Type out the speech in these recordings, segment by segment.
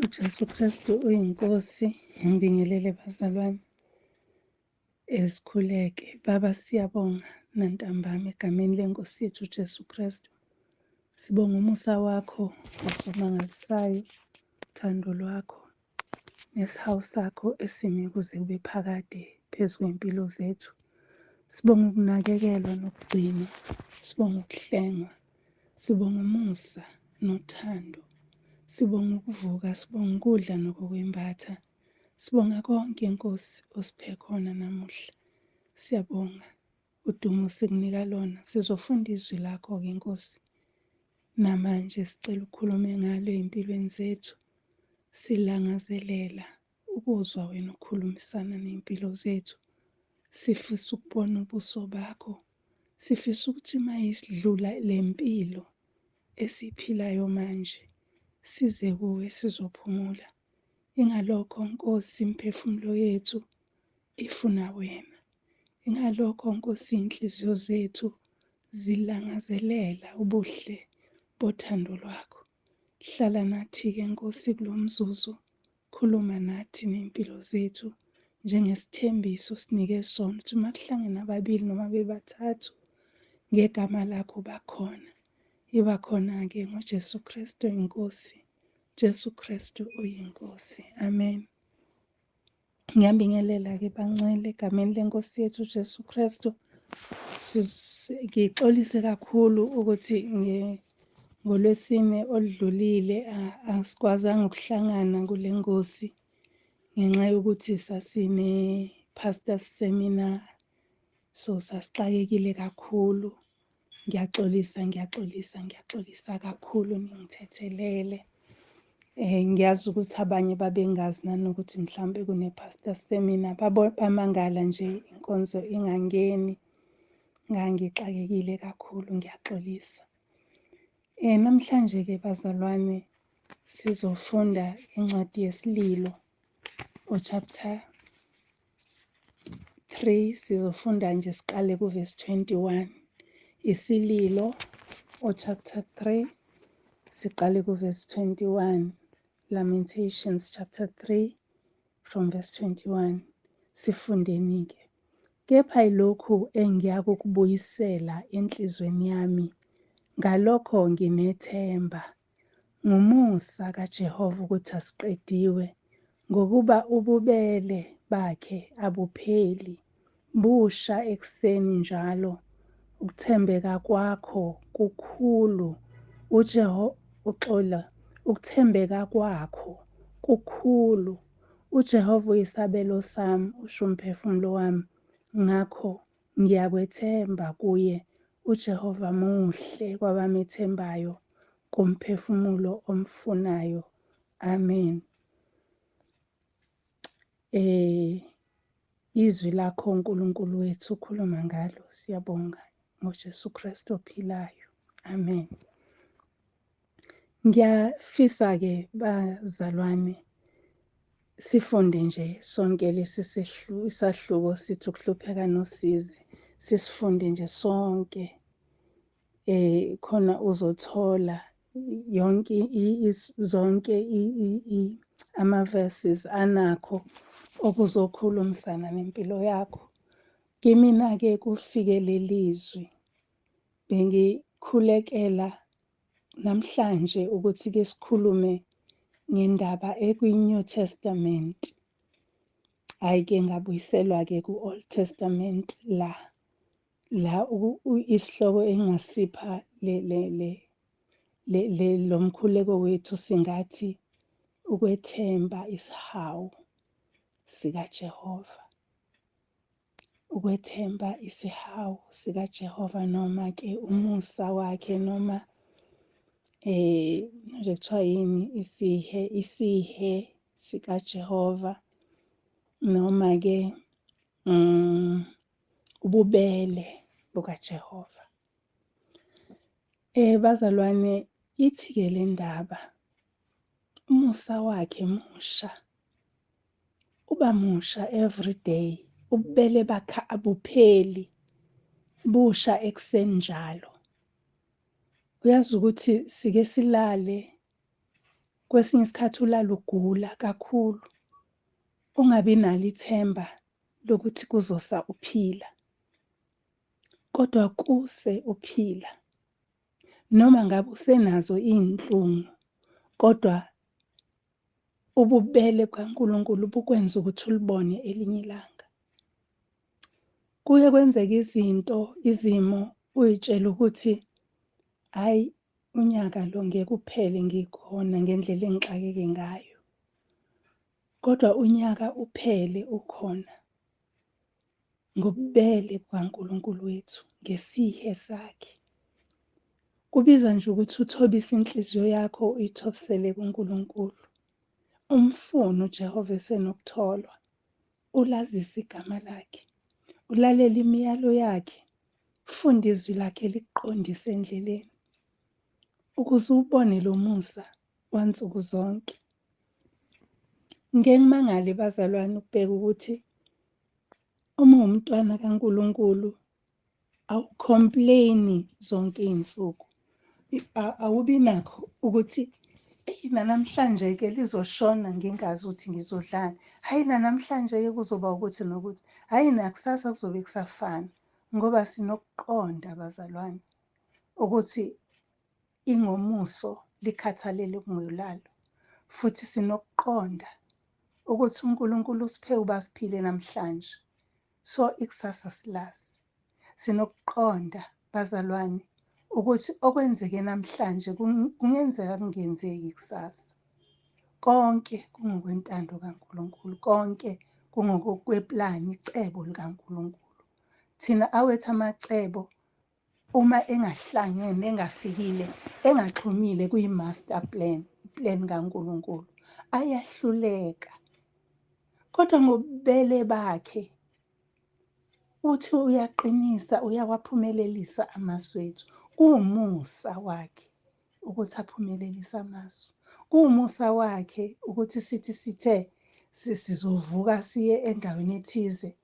UJesu Kristu uyiNkosi. Ngibingelele bazalwane. Esikhuleke. Baba siyabonga nantambama egameni lenkosi yethu uJesu Kristu. Sibonga umusa wakho osomangalisayo, uthando lwakho nesihawu sakho esimi kuze kube phakade phezu kwempilo zethu. Sibonga ukunakekelwa nokugcinwa, sibonga ukuhlengwa, sibonga umusa nothando, sibonga ukuvuka, sibonga ukudla nokokwembatha. Sibonga konke Nkosi osiphe khona namuhla. Siyabonga. Udumo sikunika lona. Sizofunda izwi lakho-ke Nkosi. Namanje sicela ukhulume ngalo ey'mpilweni zethu. Silangazelela ukuzwa wena ukhulumisana ney'mpilo zethu. Sifisa ukubona ubuso bakho. Sifisa ukuthi uma isidlula le mpilo esiyiphilayo manje, size kuwe sizophumula. Ingalokho Nkosi imiphefumulo yethu ifuna wena. Ingalokho Nkosi iy'nhliziyo zethu zilangazelela ubuhle bothando lwakho. Hlala nathi-ke Nkosi kulo mzuzu, khuluma nathi ney'mpilo zethu njengesithembiso osinike sona ukuthi uma kuhlangene ababili noma bebathathu ngegama lakho bakhona. Iba khona-ke ngoJesu Kristu iNkosi. Jesu Kristu uyiNkosi. Amen. Ngiyabingelela-ke bancwele egameni lenkosi yethu uJesu Kristu. Ngixolise kakhulu ukuthi ngolwesine oludlulile asikwazanga ukuhlangana kule ngosi ngenxa yokuthi sasine-pastor seminar, so sasixakekile kakhulu. Ngiyaxolisa, ngiyaxolisa, ngiyaxolisa kakhulu, ningithethelele. Ngiyazi ukuthi abanye babengazi nanokuthi mhlawumbe kune-pastor seminar, bamangala nje inkonzo ingangeni. Ngangixakekile kakhulu, ngiyaxolisa. Namhlanje-ke bazalwane sizofunda incwadi yesililo o-chapter 3, sizofunda nje siqale ku-verse 21. Isililo o-chapter 3 siqale ku-verse 21. Lamentations chapter 3 from verse 21. Sifundeni-ke. Kepha yilokhu engiyakukubuyisela enhliziyweni yami, ngalokho nginethemba. Ngumusa kaJehova ukuthi asiqediwe, ngokuba ububele bakhe abupheli, busha ekuseni njalo. Ukuthembeka kwakho kukhulu, uxola, ukuthembeka kwakho kukhulu. uJehova uyisabelo sami, usho umphefumulo wami, ngakho ngiyakwethemba kuye. uJehova muhle kwabamethembayo, kumphefumulo omfunayo. Amen. Izwi lakho uNkulunkulu wethu ukhuluma ngalo, siyabonga ngoJesu Kristu ophilayo. Amen. Ngiyafisa-ke bazalwane sifunde nje sonke lesi isahluko sithi ukuhlupheka nosizi, sisifunde nje sonke. Khona uzothola yonke zonke ama-verses anakho okuzokhulumisana nempilo yakho. Kimina-ke kufike lelizwi, bengikhulekela namhlanje ukuthi ke sikhulume ngendaba ekwi-New Testament. Hhayi-ke ngabuyiselwa-ke ku-Old Testament la la isihloko engasipha le le le le le lo mkhuleko wethu singathi ukwethemba isihawu sikaJehova. Ukwethemba isihawu sikaJehova noma ke umusa wakhe noma nje kuthiwa yini isihe, isihe sikaJehova noma ke ububele bukaJehova. Bazalwane, ithi ke le ndaba umusa wakhe musha, uba musha every day, ububele bakhe abupheli, busha ekuseni njalo. Uyazi ukuthi sike silale Kwesinye isikhathi ulale ugula kakhulu, ungabi nalo ithemba lokuthi kuzosa uphila. Kodwa kuse uphila. Noma ngabe usenazo iy'nhlungu, kodwa ububele bukaNkulunkulu bukwenza ukuthi ulibone elinye ilanga. Kuye kwenzeke izinto, izimo, uy'tshele ukuthi hhayi unyaka lo ngeke uphele ngikhona ngendlela engixakeke ngayo. Kodwa unyaka uphele ukhona ngobubele bukaNkulunkulu wethu, ngesihe sakhe. Kubiza nje ukuthi uthobise inhliziyo yakho uyithobisele kuNkulunkulu. Umfune uJehova esenokutholwa, ulazise igama lakhe, ulalele imiyalo yakhe, ufunde izwi lakhe likuqondise endleleni, ukuze uwubone lo musa wansuku zonke. Ngike ngimangale bazalwane ukubheka ukuthi uma uwumntwana kaNkulunkulu awucomplain-i zonke iy'nsuku. Awubi nakho ukuthi eyi nanamhlanje-ke lizoshona ngingazi ukuthi ngizodlani. Hhayi nanamhlanje-ke kuzoba ukuthi nokuthi, hhayi nakusasa kuzobe kusafana. Ngoba sinokuqonda bazalwane ukuthi ingomuso likhathalele okungelalo. Futhi sinokuqonda ukuthi uNkulunkulu usiphe ukuba siphile namhlanje. So ikusasa silazi. Sinokuqonda bazalwane ukuthi okwenzeke namhlanje kungenzeka kungenzeki kusasa. Konke kungokwentando kaNkulunkulu, konke kungokweplani, icebo likaNkulunkulu. Thina awethu amacebo uma engahlangene, engafikile, engaxhumile kuyi-master plan, iplan kaNkulunkulu, ayahluleka. Kodwa ngobubele bakhe uthi uyaqinisa, uyawaphumelelisa amasu ethu. Kuwumusa wakhe ukuthi aphumelelise amasu. Kuwumusa wakhe ukuthi sithi sithe sizovuka siye endaweni ethize,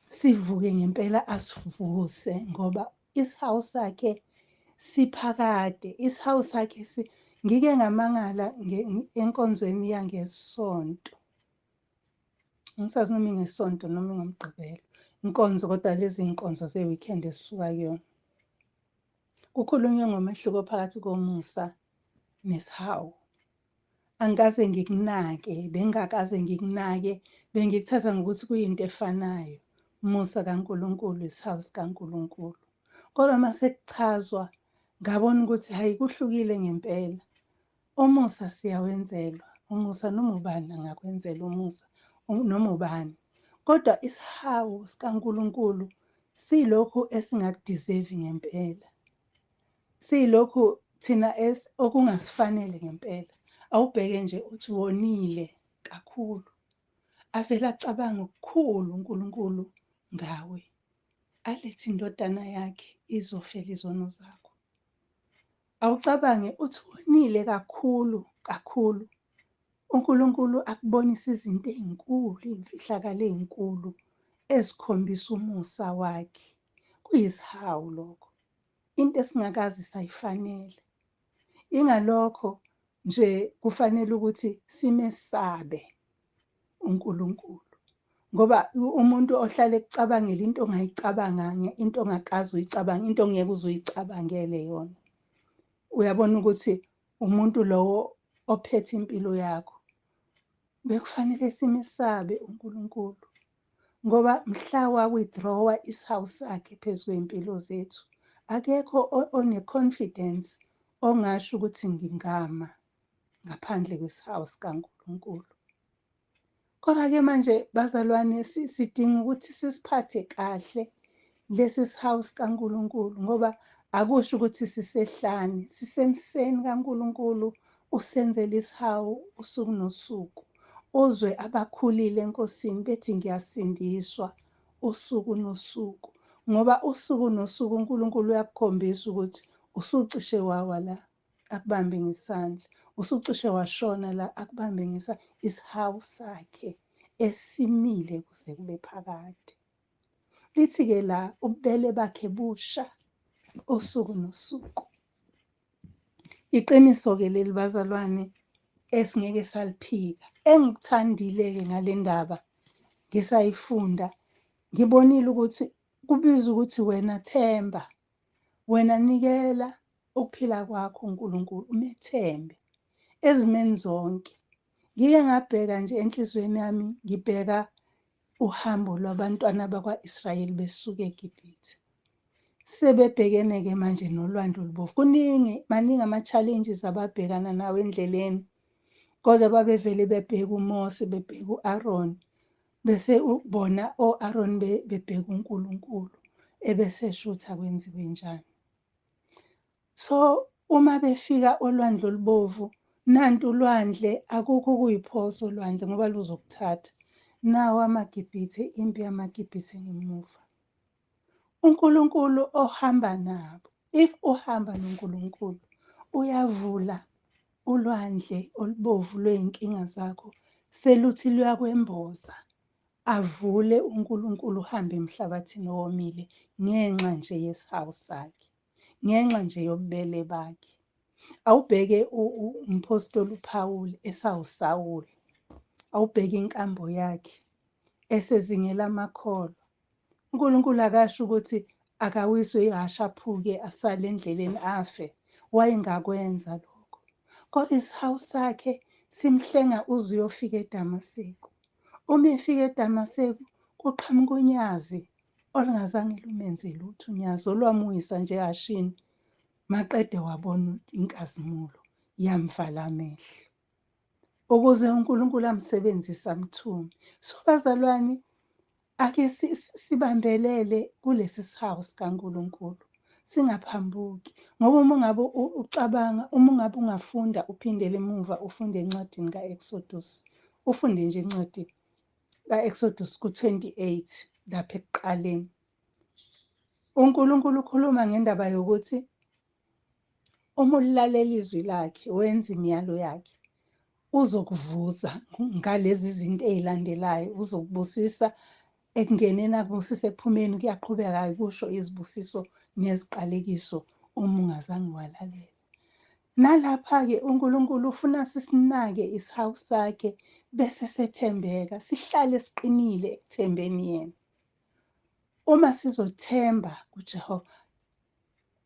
sivuke ngempela asivuse, ngoba isihawu sakhe siphakade. Isihawu sakhe ngike ngamangala enkonzweni yangesonto. Angisazi noma ingesonto noma ingomgqibelo. Inkonzo, kodwa lezi iy'nkonzo ze-weekend esisuka kuyona. Kukhulunywe ngomehluko phakathi komusa nesihawu. Angikaze ngikunake, bengingakaze ngikunake, bengikuthatha ngokuthi kuyinto efanayo. Umusa kaNkulunkulu, isihawu sikaNkulunkulu. Kodwa uma sekuchazwa, ngabona ukuthi hhayi kuhlukile ngempela. Umusa siyawenzelwa, umusa noma ubani angakwenzela umusa, noma ubani. Kodwa isihawu sikaNkulunkulu siyilokhu esingakudizevi ngempela. Siyilokhu thina okungasifanele ngempela. Awubheke nje uthi wonile kakhulu. Avele acabange okukhulu uNkulunkulu ngawe. Alethe indodana yakhe izofela izono zakho. Awucabange uthi wonile kakhulu kakhulu. uNkulunkulu akubonise izinto ey'nkulu, iy'mfihlakalo ey'nkulu ezikhombisa umusa wakhe. Kuyisihawu lokho. Into esingakaze sayifanele. Ingalokho nje kufanele ukuthi simesabe uNkulunkulu. Ngoba umuntu ohlale ekucabangela into ongayicabanganga, into ongakaze uyicabange, into ongeke uze uyicabangele yona. Uyabona ukuthi umuntu lowo ophethe impilo yakho. Bekufanele simesabe uNkulunkulu. Ngoba mhla wa-withdraw-a isihawu sakhe phezu kwey'mpilo zethu, akekho one-confidence ongasho ukuthi ngingama ngaphandle kwesihawu sikaNkulunkulu. Kodwa-ke manje bazalwane sidinga ukuthi sisiphathe kahle lesi sihawu sikaNkulunkulu, ngoba akusho ukuthi sisehlane, sisemseni kaNkulunkulu, usenzela isihawu usuku nosuku. Uzwe abakhulile eNkosini bethi ngiyasindiswa usuku nosuku, ngoba usuku nosuku uNkulunkulu uyakukhombisa ukuthi usucishe wawa la, akubambe ngesandla, usucishe washona la, akubambe ngesandla. Isihawu sakhe esimile kuze kube phakade. Lithi-ke la ububele bakhe busha usuku nosuku. Iqiniso-ke leli bazalwane, esingeke saliphika. Engikuthandile-ke ngale ndaba ngisayifunda, ngibonile ukuthi kubiza ukuthi wena themba, wena nikela ukuphila kwakho uNkulunkulu, umethembe ezimeni zonke. Ngike ngabheka nje enhliziyweni yami, ngibheka uhambo lwabantwana bakwa-Israyeli besuka eGibhithe. Sebebhekene-ke manje nolwandle olubovu. Kuningi, maningi ama-challenges ababhekana nawo endleleni. Kodwa babevele bebheka uMose, bebheka u-Aaron, bese bona o-Aaron bebheka uNkulunkulu, ebese esho ukuthi akwenziwe njani. So uma befika olwandle olubovu, nantu ulwandle, akukho ukuyiphosa olwandle ngoba luzokuthatha. Nawo amaGibhithe, impi yamaGibhithe ngemuva. UNkulunkulu ohamba nabo, if uhamba noNkulunkulu, uyavula ulwandle olubovu lwey'nkinga zakho, seluthi luyakwemboza, avule uNkulunkulu uhambe emhlabathini owomile ngenxa nje yesihawu sakhe, ngenxa nje yobubele bakhe. Awubheke umphostoli uPawuli esawuSawuli, awubheke inkambo yakhe esezingela amakholwa. uNkulunkulu akasho ukuthi akawiswe ihhashi aphuke asale endleleni afe, wayengakwenza lokho. Kodwa isihawu sakhe simhlenga uze uyofika eDamaseko. Uma efika eDamaseko kuqhamuka unyazi olungazange lumenze lutho, unyazi olwamuwisa nje ehhashini, maqede wabona inkazimulo yamvala amehlo. Ukuze uNkulunkulu amsebenzise amthume. So bazalwane, ake sibambelele kulesi sihawu sikaNkulunkulu, singaphambuki. Ngoba uma ungabe ucabanga, uma ungabe ungafunda uphindele emuva ufunde encwadini ka-Exodus, ufunde nje incwadi ka-Exodus ku-28 lapha ekuqaleni. uNkulunkulu ukhuluma ngendaba yokuthi uma ulilalela izwi lakhe, wenza imiyalo yakhe, uzokuvuza ngalezi zinto ey'landelayo, uzokubusisa ekungeneni, akubusise ekuphumeni, kuyaqhubeka kusho izibusiso neziqalekiso uma ungazange walalela. Nalapha-ke uNkulunkulu ufuna sisinake isihawu sakhe bese sethembeka, sihlale siqinile ekuthembeni yena. Uma sizothemba kuJehova,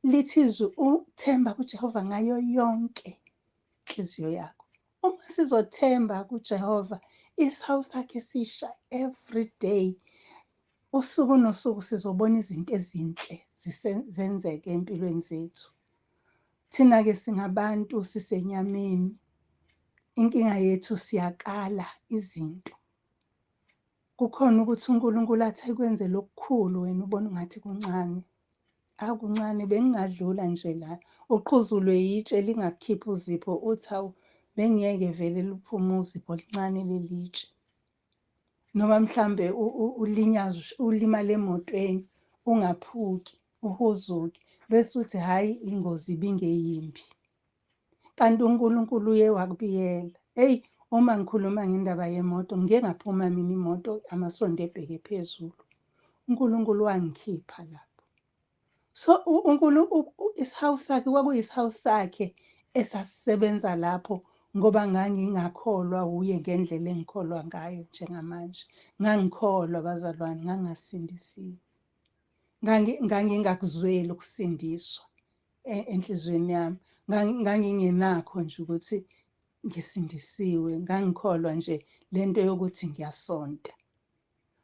lithi izwi uthemba kuJehova ngayo yonke inhliziyo yakho. Uma sizothemba kuJehova, isihawu sakhe sisha every day. Usuku nosuku sizobona izinto ezinhle zenzeke empilweni zethu. Thina-ke singabantu sisenyameni, inkinga yethu siyakala izinto. Kukhona ukuthi uNkulunkulu athi ekwenze lokukhulu wena ubone ungathi kuncane. Akuncane, bengingadlula nje la. Uqhuzulwe yitshe lingakukhiphi uzipho, uthi hawu bengiyeke vele luphume uzipho lincane lelitshe. Noma mhlambe ulinyazwe, ulimale emotweni, ungaphuki, uhuzuke, bese uthi hhayi ingozi ibingeyimbi. Kanti uNkulunkulu uye wakubiyela. Eyi, uma ngikhuluma ngendaba yemoto, ngike ngaphuma mina imoto amasondo ebheke phezulu. uNkulunkulu wangikhipha lapho. So isihawu sakhe kwakuyisihawu sakhe esasisebenza lapho, ngoba ngangingakholwa wuye ngendlela engikholwa ngayo njengamanje. Ngangikholwa bazalwane, ngangasindisiwe. Ngangingakuzweli ukusindiswa enhliziyweni yami. Ngangingenakho nje ukuthi ngisindisiwe, ngangikholwa nje lento yokuthi ngiyasonta.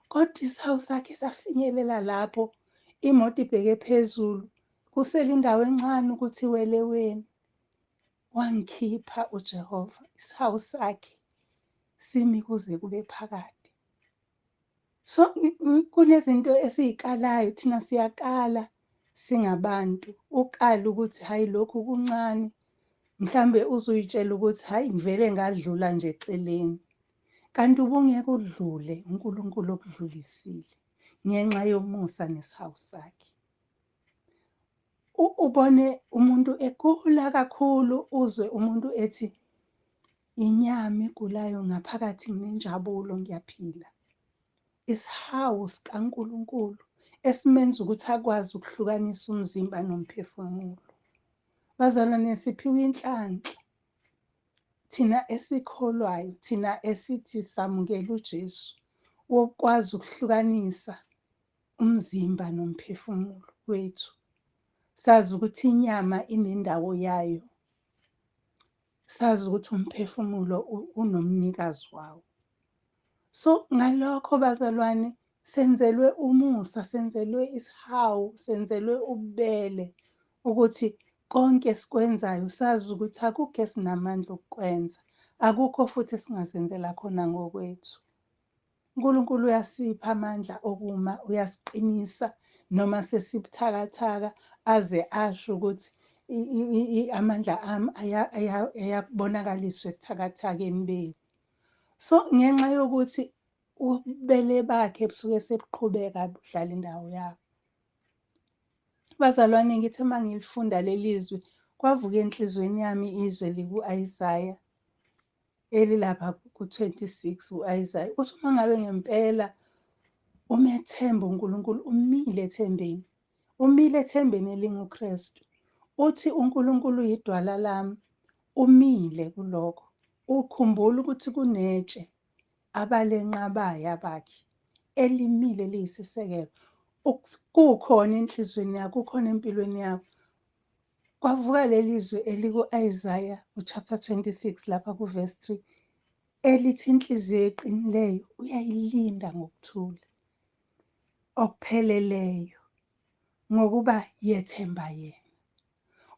Kodwa isihawu sakhe safinyelela lapho, imoto ibheke phezulu, kusele indawo encane ukuthi iwele eweni. Wangikhipha uJehova, isihawu sakhe simi kuze kube phakade. So kunezinto esiyikalayo, thina siyakala singabantu. Ukale ukuthi hhayi lokhu kuncane, mhlambe uzuyitshela ukuthi hhayi ngivele ngadlula nje eceleni. Kanti ubungeke udlule, uNkulunkulu okudlulisile ngenxa yomusa nesihawu sakhe. Ubone umuntu egula kakhulu, uzwe umuntu ethi inyama egulayo ngaphakathi nginenjabulo ngiyaphila. Isihawu sikaNkulunkulu esimenza ukuthi akwazi ukuhlukanisa umzimba nomphefumulo. Bazalwane, siphiwe inhlanhla. Thina esikholwayo, thina esithi samukela uJesu, wokwazi ukuhlukanisa umzimba nomphefumulo wethu. Sazi ukuthi inyama inendawo yayo. Sazi ukuthi umphefumulo unomnikazi wawo. So ngalokho bazalwane, senzelwe umusa, senzelwe isihawu, senzelwe ububele ukuthi konke esikwenzayo sazi ukuthi akukho esinamandla okukwenza, akukho futhi esingazenzela khona ngokwethu. uNkulunkulu uyasipha amandla okuma, uyasiqinisa noma sesibuthakathaka, aze asho ukuthi amandla ami ayabonakaliswa ebuthakathakeni bethu. So ngenxa yokuthi ububele bakhe busuke sebuqhubeka budlala indawo yabo. Bazalwane, ngithi uma ngilifunda leli zwi, kwavuka enhliziyweni yami izwi liku-Isaya elilapha ku-26 u-Isaya. Uthi uma ngabe ngempela umethemba uNkulunkulu, umile ethembeni, umile ethembeni elinguKristu. Uthi uNkulunkulu uyidwala lami, umile kulokho. Ukhumbula ukuthi kunetshe abalenqabayo abakhi elimile liyisisekelo. Kukhona enhliziyweni yakho, kukhona empilweni yakho. Kwavuka leli zwi eliku-Isaya u-chapter 26 lapha ku-verse 3 elithi inhliziyo eqinileyo uyayilinda ngokuthula okupheleleyo ngokuba yethemba yena.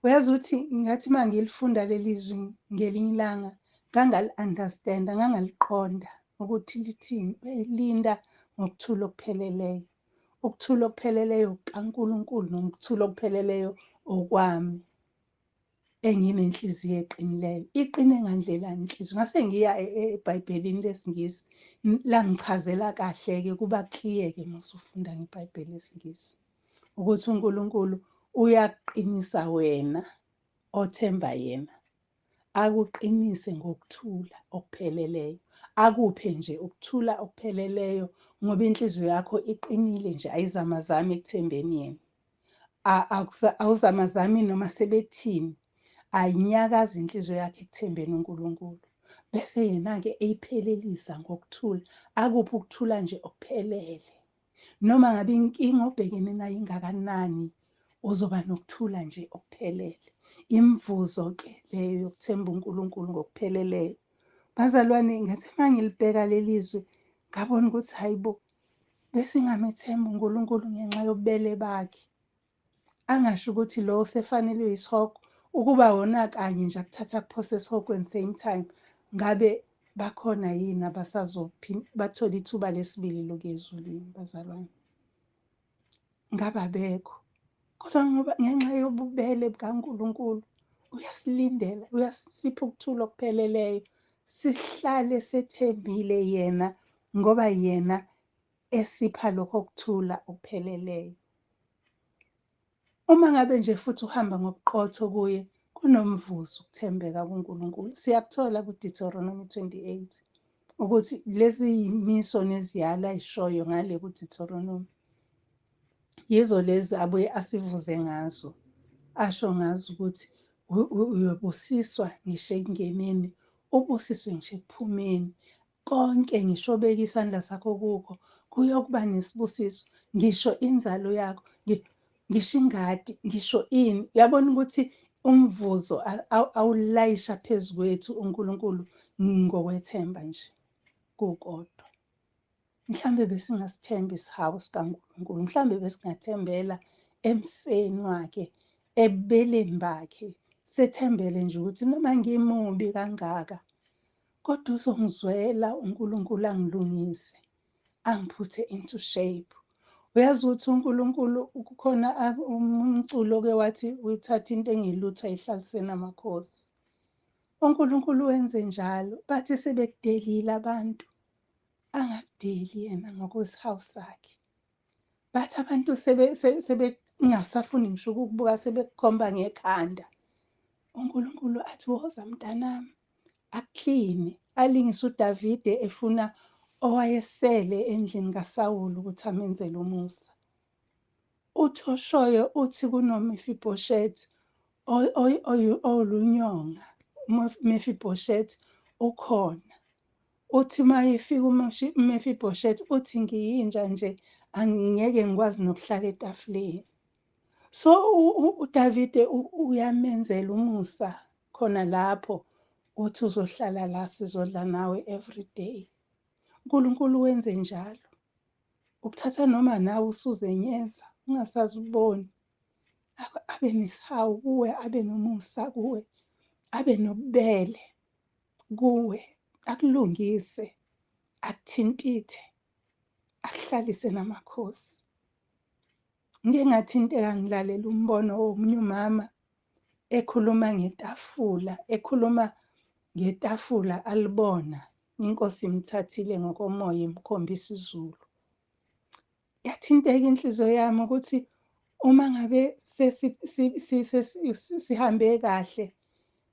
Uyazi ukuthi ngathi uma ngilifunda leli zwi ngelinye ilanga ngangali-understand-a, ngangaliqonda ukuthi lithini. Uyayilinda ngokuthula okupheleleyo. Ukuthula okupheleleyo kaNkulunkulu nokuthula okupheleleyo okwami enginenhliziyo eqinileyo. Iqine ngandlelani inhliziyo? Ngase ngiya eBhayibhelini lesiNgisi, langichazela kahle-ke kuba clear-ke uma usufunda ngeBhayibheli lesiNgisi ukuthi uNkulunkulu uyakuqinisa wena othemba yena, akuqinise ngokuthula okupheleleyo, akuphe nje ukuthula okupheleleyo ngoba inhliziyo yakho iqinile nje, ayizamazami ekuthembeni yena. Awuzamazami noma sebethini, ayinyakazi inhliziyo yakhe ekuthembeni uNkulunkulu. Bese yena-ke eyiphelelisa ngokuthula, akuphe ukuthula nje okuphelele. Noma ngabe inkinga obhekene nayo ingakanani, uzoba nokuthula nje okuphelele. Imivuzo-ke leyo yokuthemba uNkulunkulu ngokupheleleyo. Bazalwane, ngathi uma ngilibheka leli zwi, ngabona ukuthi hayi bo, besingamethemba uNkulunkulu ngenxa yobubele bakhe. Angasho ukuthi lo usefanele uyisihogo, ukuba wona kanye nje akuthatha kuphose esihogweni same time, ngabe bakhona yini bathola ithuba lesibili lokuya ezulwini bazalwane? Ngabe abekho. Kodwa ngoba ngenxa yobubele bukaNkulunkulu uyasilindela, uyasipha ukuthula okupheleleyo, sihlale sethembile yena ngoba yena esipha lokho kuthula okupheleleyo. Uma ngabe nje futhi uhamba ngobuqotho kuye, kunomvuzo ukuthembeka kuNkulunkulu. Siyakuthola ku-Deuteronomy 28 ukuthi lezi yimiso neziyalo ayishoyo ngale ku-Deuteronomy yizo lezi abuye asivuze ngazo, asho ngazo ukuthi uyobusiswa ngisho ekungeneni, ubusiswe ngisho ekuphumeni. Konke ngisho obeka isandla sakho kukho kuyokuba nesibusiso, ngisho inzalo yakho, ngisho ingadi, ngisho ini. Uyabona ukuthi umvuzo awulayisha phezu kwethu uNkulunkulu ngokwethemba nje kukodwa. Mhlambe besingasithemba isihawu sikaNkulunkulu, mhlambe besingathembela emseni wakhe, ebubeleni bakhe, sethembele nje ukuthi noma ngimubi kangaka kodwa uzongizwela uNkulunkulu angilungise, angiphuthe into shape. Uyazi ukuthi uNkulunkulu kukhona umculo oke wathi uyithatha into engilutho ayihlalise namakhosi. uNkulunkulu wenze njalo, bathi sebekudelile abantu, angakudeli yena ngokwesihawu sakhe. Bathi abantu sebengasafuni ngisho ukukubuka, sebekukhomba ngekhanda. uNkulunkulu athi woza mntanami, akukline, alingise uDavide efuna owayesele endlini kaSawuli ukuthi amenzele umusa. Uthi oshoyo uthi kunoMefiboshethi olunyonga, uMefiboshethi ukhona. Uthi uma efika uMefiboshethi uthi ngiyinja nje, angeke ngikwazi nokuhlala etafuleni. So uDavide uyamenzela umusa khona lapho, uthi uzohlala la, sizodla nawe every day. uNkulunkulu wenze njalo. Ukuthatha noma nawe usuzenyeza, ungasazi uboni. Abe nesihawu kuwe, abe nomusa kuwe, abe nobubele kuwe, akulungise, akuthintithe, akuhlalise namakhosi. Ngike ngathinteka ngilalela umbono womunye umama ekhuluma ngetafula, ekhuluma ngetafula alibona inkosi imthathile ngokomoya imkhombisa izulu. Yathinteka inhliziyo yami ukuthi uma ngabe sihambe kahle,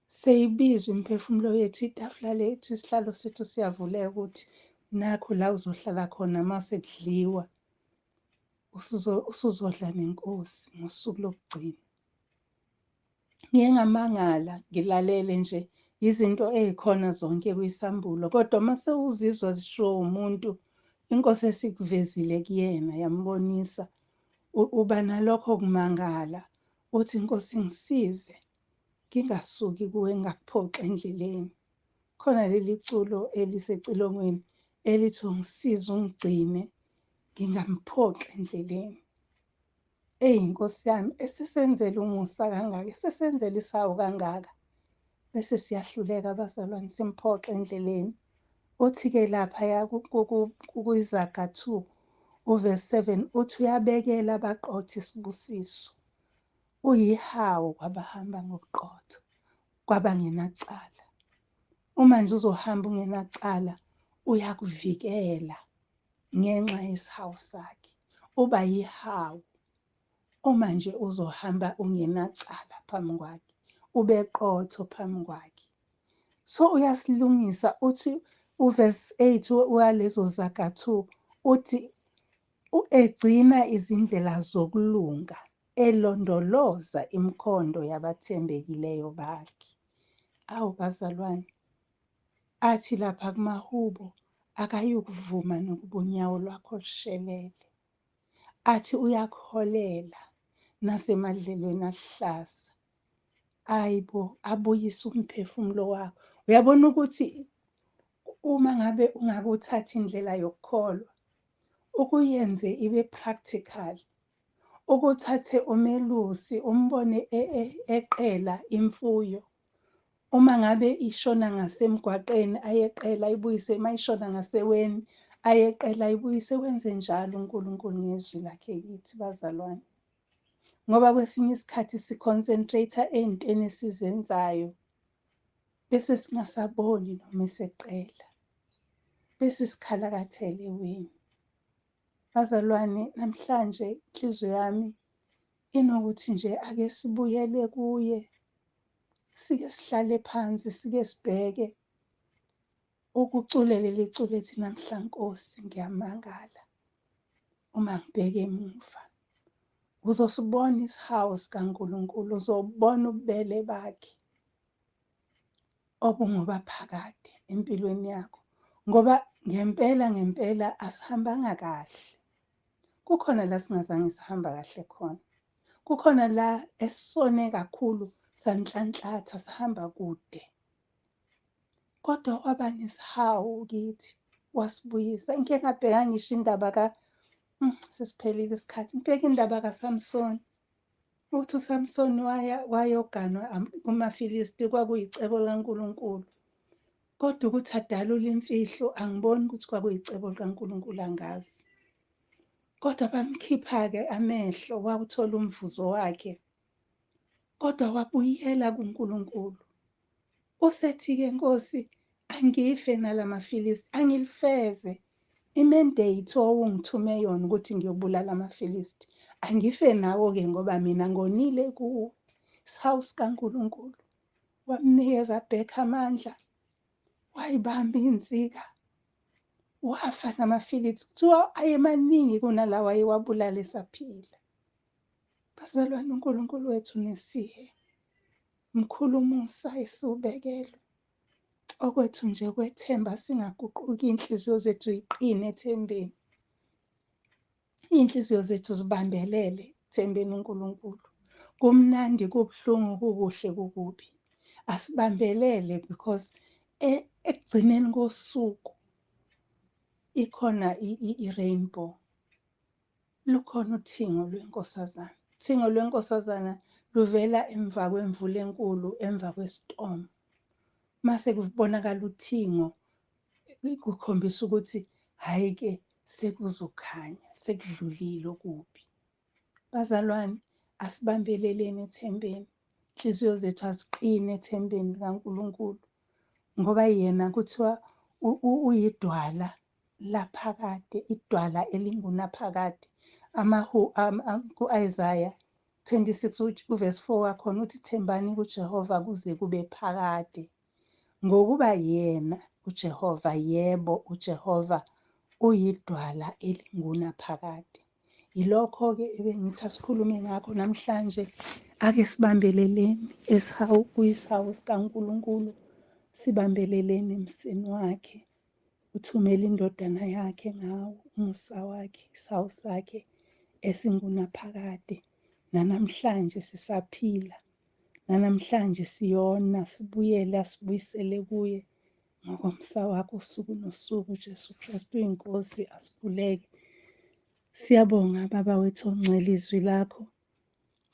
seyibizwa imiphefumulo yethu, itafula lethu, isihlalo sethu siyavuleka ukuthi nakho la uzohlala khona uma sekudliwa, usuzodla nenkosi ngosuku lokugcina. Ngiye ngamangala ngilalele nje izinto ey'khona zonke kwisambulo, kodwa uma sewuzizwa zishiwo umuntu, inkosi esikuvezile kuyena yambonisa, uba nalokho kumangala, uthi Nkosi ngisize ngingasuki kuwe, ngingakuphoxi endleleni. Khona leli culo elisecilongweni elithi ungisize ungigcine ngingamphoxi endleleni. Eyi Nkosi yami, esesenzela umusa kangaka, esesenzela isawu kangaka, bese siyahluleka abazalwane, simphoxe endleleni. Uthi-ke laphaya kwiZaga 2 uverse 7 uthi uyabekela abaqotho isibusiso, uyihawu kwabahamba ngobuqotho, kwabangenacala. Uma nje uzohamba ungenacala, uyakuvikela ngenxa yesihawu sakhe, uba yihawu. Uma nje uzohamba ungenacala phambi kwakhe, ube qotho phambi kwakhe. So uyasilungisa, uthi uverse 8 walezo Zaga 2 uthi egcina izindlela zokulunga, elondoloza imikhondo yabathembekileyo bakhe. Awu bazalwane, athi lapha kumahubo akayukuvuma nokuba unyawo lwakho lushelele. Athi uyakuholela nasemadlelweni aluhlaza. Ayibo, abuyise umphefumulo wakho. Uyabona ukuthi uma ngabe ungakuthatha indlela yokukholwa, ukuyenze ibe practical, ukuthathe umelusi umbone eqela imfuyo. Uma ngabe ishona ngasemgwaqeni ayeqela ayibuyise, uma ishona ngaseweni ayeqela ayibuyise. Wenze njalo uNkulunkulu ngezwi lakhe kithi bazalwane. Ngoba kwesinye isikhathi siconcentrate ey'ntweni esizenzayo bese singasaboni noma eseqela, bese sikhalakathele eweni. Bazalwane, namhlanje inhliziyo yami inokuthi nje ake sibuyele kuye, sike sihlale phansi, sike sibheke ukucule leli culo ethi namhla Nkosi ngiyamangala uma ngibheke emuva. Uzosibona isihawu sikaNkulunkulu, uzobona ububele bakhe obungobaphakade empilweni yakho. Ngoba ngempela ngempela asihambanga kahle. Kukhona la singazange sihamba kahle khona. Kukhona la esisone kakhulu, sanhlanhlatha, sahamba kude. Kodwa waba nesihawu kithi, wasibuyisa. Ngike ngabheka ngisho indaba ka sesiphelile isikhathi. Ngibheka indaba kaSamsoni. Uthi uSamsoni wayoganwa kumaFilisti, kwakuyicebo likaNkulunkulu. Kodwa ukuthi adalule imfihlo, angiboni ukuthi kwakuyicebo likaNkulunkulu, angazi. Kodwa bamkhipha-ke amehlo, wawuthola umvuzo wakhe. Kodwa wabuyela kuNkulunkulu. Usethi-ke, Nkosi, angife nalamaFilisti, angilifeze imandate owungithume yona ukuthi ngiyobulala amaFilisti. Angife nawo-ke ngoba mina ngonile kuwe. Isihawu sikaNkulunkulu. Wamnikeza back amandla, wayibamba insika, wafa namaFilisti. Kuthiwa ayemaningi kunalawa ayewabulala esaphila. Bazalwane, uNkulunkulu wethu nesihe. Mkhulu umusa esiwubekelwe. Okwethu nje kwethemba singaguquki, iy'nhliziyo zethu yiqine ethembeni. Iy'nhliziyo zethu zibambelele ekuthembeni uNkulunkulu. Kumnandi, kubuhlungu, kukuhle, kukubi. Asibambelele because ekugcineni kosuku ikhona i-rainbow. Lukhona uthingo lwenkosazana. Uthingo lwenkosazana luvela emva kwemvula enkulu, emva kwe-storm. Mase kubonakala uthingo kukhombisa ukuthi hhayi-ke sekuzokhanya, sekudlulile okubi. Bazalwane, asibambeleleni ethembeni. Inhliziyo zethu aziqine ethembeni likaNkulunkulu, ngoba yena kuthiwa uyidwala laphakade, idwala elingunaphakade. Ku-Isaya 26 uvesi 4 wakhona uthi thembani kuJehova kuze kube phakade, ngokuba yena uJehova, yebo uJehova uyidwala elingunaphakade. Yilokho-ke ebengithi asikhulume ngakho namhlanje. Ake sibambeleleni isihawu kuyisihawu sikaNkulunkulu, sibambeleleni emseni wakhe. Uthumele indodana yakhe ngawo umusa wakhe, isihawu sakhe esingunaphakade. Nanamhlanje sisaphila, nanamhlanje siyona, sibuyele asibuyisele kuye ngokomsa wakhe usuku nosuku. Jesu Kristu uyinkosi, asikhuleke. Siyabonga Baba wethu ongcwele, izwi lakho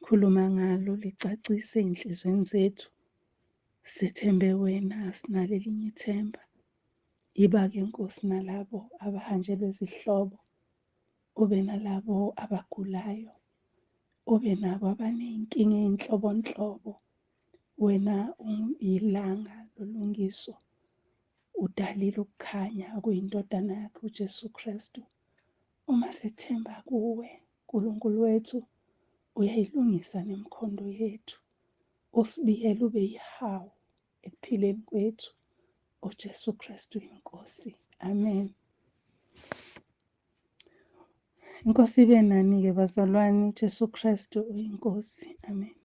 khuluma ngalo licacise ey'nhliziyweni zethu. Sethembe wena, asinalo elinye ithemba. Iba-ke Nkosi nalabo abahanjelwe zihlobo, ube nalabo abagulayo, ube nabo abaney'nkinga ey'nhlobonhlobo. Wena uyilanga lolungiso, udalile ukukhanya okuyindodana yakho uJesu Kristu. Uma sethemba kuwe, Nkulunkulu wethu, uyayilungisa nemikhondo yethu, usibiyele ube yihawu ekuphileni kwethu. UJesu Kristu inkosi. Amen. Inkosi ibe nani-ke bazalwane. UJesu Kristu uyinkosi. Amen.